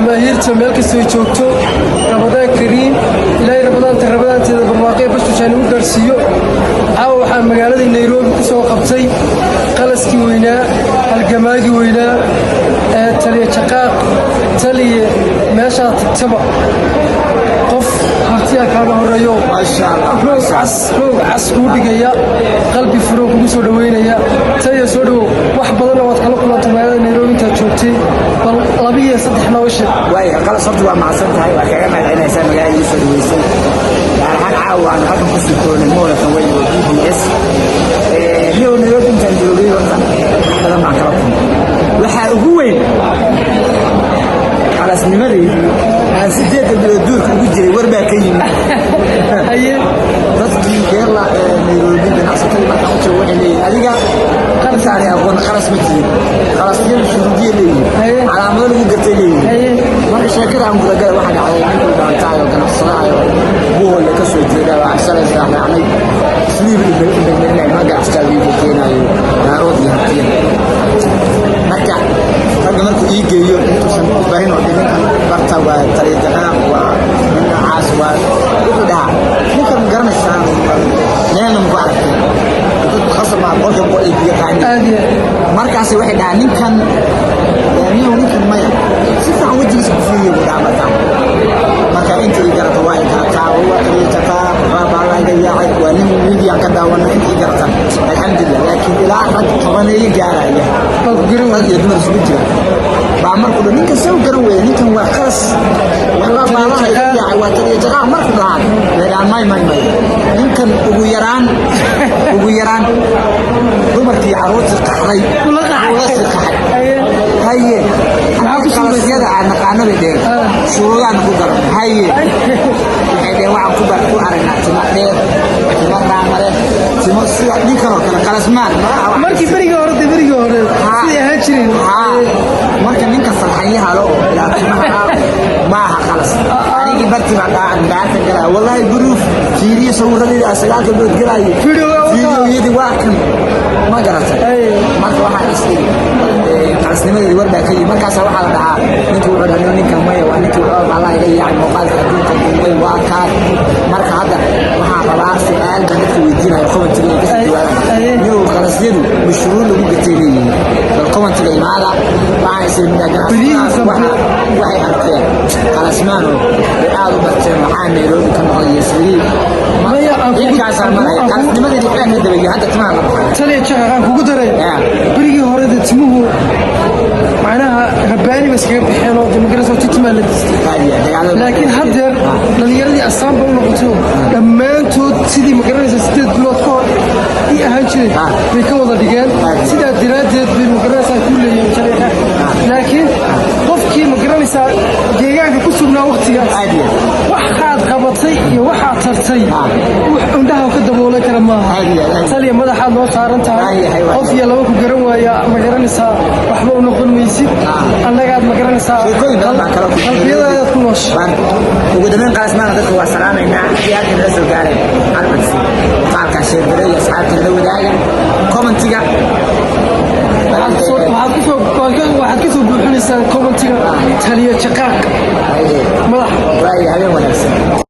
Jamaahiirta meel kastoo joogto, Ramadaan kariim. Ilaahay Ramadaanta Ramadaanteeda barwaaqee bashushaan ugu gaarsiiyo. Caawa waxaa magaalada Nairobi ku soo qabtay qalaskii weynaa, halgamaagii weynaa ee Taliya Jaqaaq. Taliye, meeshaa tagtaba qof hartiyaa kaaga horeeyo, roog cas, roog cas kuu dhigaya, qalbi furo kugu soo dhoweynaya. Taliya, soo dhowow. Wax badanna waad kala kulantay magaalada Nairobi intaad joogtay. Bal laba iyo saddex nooga sheeg. Waaya Qalas, horta waa mahadsan tahay, waa kaga mahadcelinaysaa magaalada ii soo dhaweysay, gaar ahaan caawa aan halkan ku sii mall-kan weyn oo DBS niyow. Nairobi intaan joogay horta wax badan baan kala kulmay. Waxaa ugu weyn qalasnimadeydii aan 8-da bilood duurka ugu jiray war baa ka yimid. Dadkii reerla ee Nairobi, ganacsatadii markaan u joogo, waxay leeyihin adiga intaanay aqoon qalas ma jirin. Qalasyadu shuruudiya leeyihin, calaamado lagu gartay leeyihin. Marka sheekada aan gudagala, waxa dhacday ninkuu dhaantaayo ganacsadahayo Buholle ka soo jeeda waa shalay raacnay Isliib ibelmelinay ma ganacsataa wiilka keenaayo Daarood iyo Hartiya. Marka ragga markuu ii geeyo, intuusan barin oo ninkan barta waa Taliya Jaqaaq, waa nin noocaas, waa wuxuu dhahaa ninkan ma garanaysaan, meelna maku aragtay. Dadku khasab maa 100% ay ku yaqaaniin. Markaas waxay dhahaa ninkan niyow, ninkan maya, si fiican wejigiisa ku fiiriyo buu dhahaa. Marka inta ii garata waa i garataa, waa Taliya Jaqaaq, waa baa iga yaacay, waa nin miidiyaan ka daawanay. Inta ii garata alxamdulillah, laakiin ilaa rag 10 gaaraya, rag iyo dumar isugu jira, baa markuu dhan ninkan saw garan weeye, ninkan waa Qalas, waa baalaha iga yaacay, waa Taliya Jaqaaq. Markuu dhahaan way dhahaan may may may, ninkan ugu yaraan dumarkii carruurtii qaxday ula sii qaxay. Haye, qalasyada aan naqaano bay dheheen, shuruudaan ku garan. Haye, waxay dheheen waxaan ku aragnaa timo dheer, timo raamare, timo sida ninkan oo kale qalasmaan. Markii berigii hore de, berigii hore siday ahaan jireen. Marka ninka salxanyaha lo oo ilaa timaha maaha qalas. Anigii bartii baan dhaarka galaa, wallahi buruuf fiiriyo sawiradeeda 9-ka bilood galaayo, fiidiyoyadii waa kan, ma garatay? Marka waxaan is iri qalasnimadeedi war baa ka yimi. Markaasa waxaa la dhahaa ninkii wuxuu dhaha ninkan maya, waa ninkii wuxuu Allah iga yaacay, muuqaalka adduunka duumay waa kaan. Marka hadda waxaan rabaa su-aal baan dadka weydiinayo, comment-iga ay kasoo jawaabaan. Niyow, qalasyadu mashruur lagu gatay leeyihiin? Bal comment-iga imaada. Waxaan is iri waxay arkeen qalasmaano bay aad u barteen, waxaa Nairobi ka noqday iyo Siriid ilkaasaa maraya qalasnimadeedi waxbaa ka dabayo hadda timaha la baxay. Taliya Jaqaaq, aan kugu daray, berigii hore de timuhu macnaha rabbaani ba iskaga baxeen oo demokarasi timaa la distay, laakiin haddeer dhallinyaradii astaanba u noqoto dhammaantood sidii magaranaysa 8 bilood ka hor ii ahaan jiray bay ka wada dhigeen. Sidaa daraaddeed bay magaranaysaa ku leeyihiin jariixa, laakiin qofkii magaranaysaa deegaanka ku sugnaa wakhtigaas waxaad qabatay iyo waxaad tartay wax indhaha ka daboolan kara maaha. Taliya, madaxaad noo saaran tahay. Qof iyo laba ku garan waaya magaranaysaa waxba u noqon maysid. Annagaad magaranaysaa qalbiyadaadaad ku noosha. Ugu dambeyn, qalasmaana dadka waa salaamaynaa. Si halkan nala soo gaaray halcodsi, muuqaalkan share-gareeya iyo asxaabta nala wadaaga comment-iga. Waxaad ka soo buuxinaysaan comment-iga Taliya Jaqaaq madax. Waaya, habeen wanaagsan.